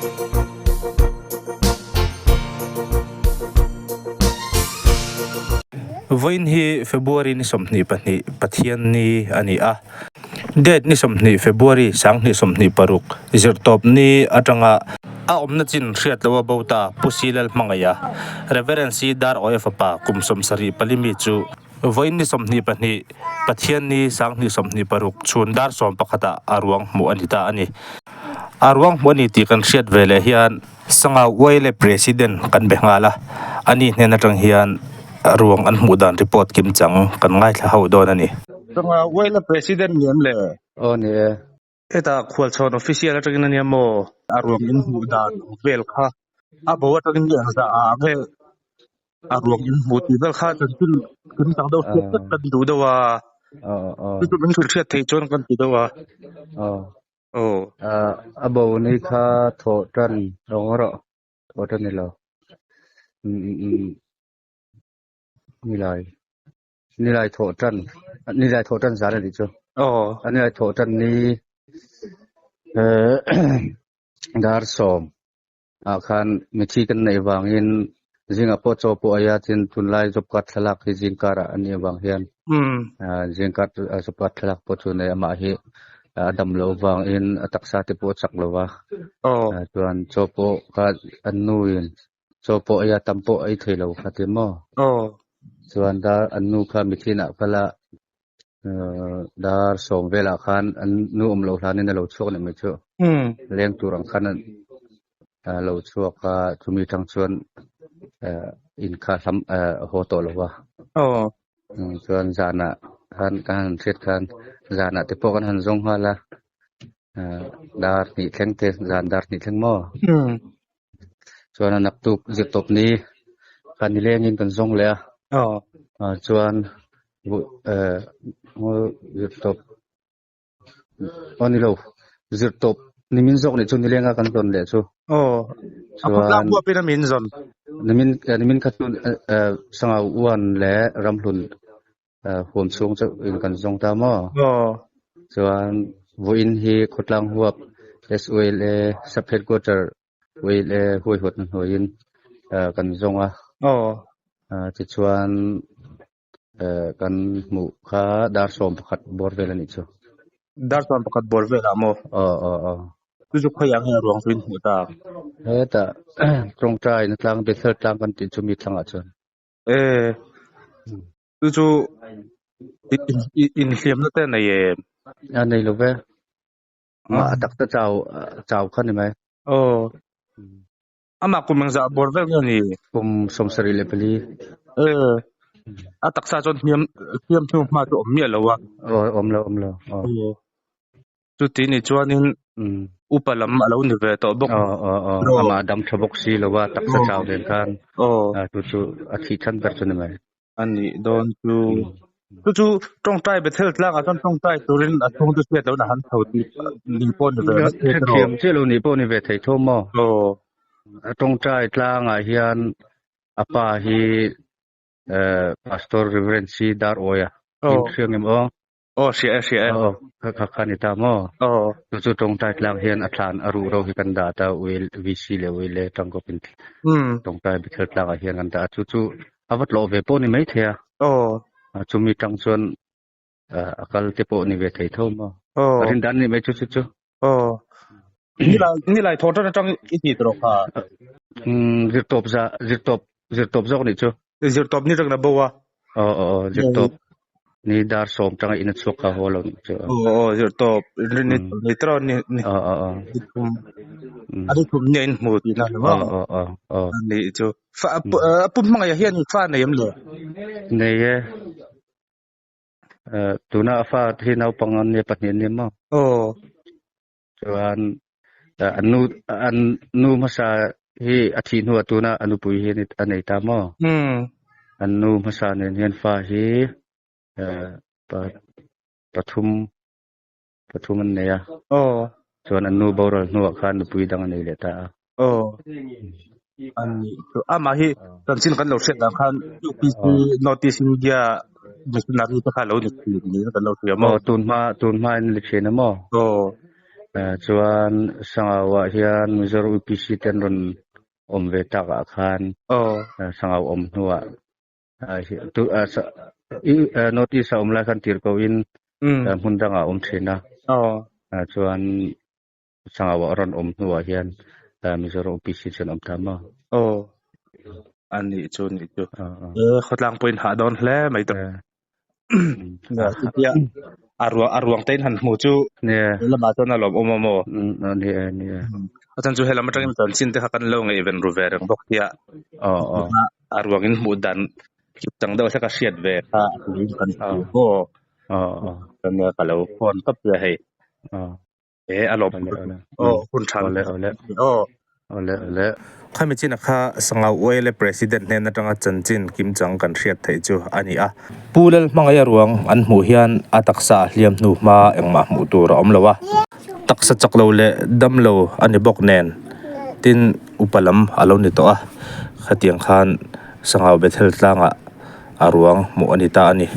Vawiin hi February ni 22 Pathianni a ni a. Date ni 20 February 2026 zirtawp ni atanga a awmna chin hriat loh a bo ta Pu Silal hmangaih a. Rev. C. Dar Awia fapa kum 74 mi chu Vawiin ni 22 Pathianni 2026 chhun dar 11 ah a ruang hmuh a ni ta a ni. A ruang hmuh a ni tih kan hriat ve leh hian Sangau Uaile President kan be nghal a, ani hnen atang hian ruang an hmuh dan report kim chang kan ngaithla ho dawn a ni. Sangau Uaile President ni em le? Aw ni e. Hetah khualchhawn official atangin a nia maw? A ruang in hmuh dan ang vel kha a bo atangin nge ang zah ah nge a ruang in hmuh tih vel kha chanchin kim chang deuh hriat vek kan duh deuh a. Chu chu min hrilh hriat theih chuan kan ti deuh a. Aw. A bo ni kha thawh tan rawng rawh thawh tan ni lo. Nilai nilai thawh tan nilai thawh tan zan a nih chu. Aw. Nilai thawh tan ni dar 10 ah khan mithi kan neih vangin zingah pawh chaw pawh ei a tin tunlai job card thlalak hi zing karah a nih avang hian zing kar job card thlalak pawh chu nei amah hi a dam loh vangin a taksa te pawh a chak lo va chuan chaw pawh kha an nu in chaw pawh ei a tam pawh ei thei lo kha ti maw chuan dar an nu kha mithin ah kal a Dar 10 velah khan an nu awm loh hlanin a lo chhuak leh mai chu. Leng tur ang khan a lo chhuak a, chumi tang chuan in kha hlam a haw tawh lo va. Chuan zanah khan ka han hriat khan zanah te pawh kan han zawng nghal a, dar hnih thleng te zan dar hnih thleng maw? Chuan a naktuk zirtawp ni khan nilengin kan zawng leh a, chuan zirtawp aw ni lo zirtawp ni min zawk nih chu nilenga kan zawn leh chu chuan nimin nimin kha chu sangha uan leh ramhlun huam chhung chauh in kan zawng ta maw chuan vawiin hi khawtlang huap SOLA sub headquarter Uile huaihawt na hnuaiin kan zawng a. Tichuan kan hmuh kha dar 11 bawr vel a nih chu. Dar 11 bawr velah maw? Aw aw aw. Chu chu khawiah nge ruang chu in hmuh tak? Hetah tawngtai na tlang Bethel tlang kan tih chu mi thlangah chuan. E chu chu inhliamna te a nei em? A nei lo ve. Mah a tak ta chau chau kha ni mai. Aw. Amah kum engzah bawr vel nge ni? Kum 74. E. A taksa chuan hliam hliam hnu hma chu awm miah lo a. Aw awm lo awm lo. Aw. Chuti ni chuanin upa lam a lo ni ve tawh bawk. Aw aw aw. Amah dam tha bawk si lo a taksa chau nen khan. Aw. Chu chu a thih chhan ber chu ni mai. A nih dawn chu. Chu chu tawngtai Bethel tlangah chuan tawngtai turin a chhungte hriat lohna han tho tih ni pawh ni ve mai thei erawh. Hrethiam chiah lo nih pawh ni ve thei tho maw? Aw. Tawngtai tlangah hian a pa hi Pastor Reverend C. Dar Awia in hria ngem aw? Aw hria e hria e. Aw kha kha ni ta maw? Aw. Chu chu tawngtai tlang hian a thlan a ruh ro hi kan dah ta uil VC leh uil e tangkawp in tawngtai Bethel tlangah hian kan dah a chu chu a va tlawh ve pawh ni mai thei a. Aw. Chumi tang chuan a kal te pawh ni ve thei tho maw? Aw. A rin dan ni mai chu chu chu. Aw. Nilai nilai thaw tan atang i ti tawh kha. Zirtawp za zirtawp zirtawp zawk nih chu. Zirtawp ni reng na bo a. Aw aw aw zirtawp ni dar 10 tanga in a chhuak kha haw lo nih chu. Aw aw zirtawp ni ni tro ni ni. Aw aw aw. A ni thum ni in hmu tih na ni maw? Aw aw aw aw. Ni chu. Fa a pu hmangaih hian fa nei em le? Nei e. Tuna a fa hi naupang an nia pahnih an ni maw? Aw. Chuan an nu an nu hmasa hi a thih hnuah tuna a nupui hi a nei ta maw? An nu hmasa nen hian fa hi pathum pathum an nei a. Aw. Chuan an nu boral hnuah khan nupui dang a nei leh ta a. Aw. An nih chu amah hi chanchin kan lo hriat dan khan UPC North East India missionary te kha lo ni thin niin kan lo hria maw? Aw tun hma tun hma in ni thin a maw? Aw. Chuan Sangau ah hian Mizoram UPC te an rawn awm ve tak ah khan Sangau awm hnuah North East a awm lai khan tir ko in hmun dangah a awm thin a. Chuan Sangau ah a rawn awm hnuah hian Mizoram UPC chuan awm ta maw? Aw a nih chu nih chu. Khawtlang pawhin hah dawn hle mai tawh. A ruang a ruang te in han hmu chu lamah chuan a lawm awm a maw? Ni e ni e. A chan chu helam atangin chanchin te kha kan lo ngaihven ru ve reng bawk tia. A ruang in hmuh dan chang deuh hlek a hriat ve kha kan hmu maw? Ka lo phone tawp che hei. E a lawm aw hun tha Awle awle aw awle awle. Khami china kha Sangau ULA President hnen atanga chanchin kimchang kan hriat theih chu a ni a. Pu Lalhmangaih ruang an hmuh hian a taksa a hliam hnu hma engmah hmuh tur a awm lo a. Taksa chak lo leh dam lo a ni bawk nen tin upa lam a lo ni tawh a. Khatiang khan Sangau Bethel tlangah a ruang hmuh a ni ta a ni.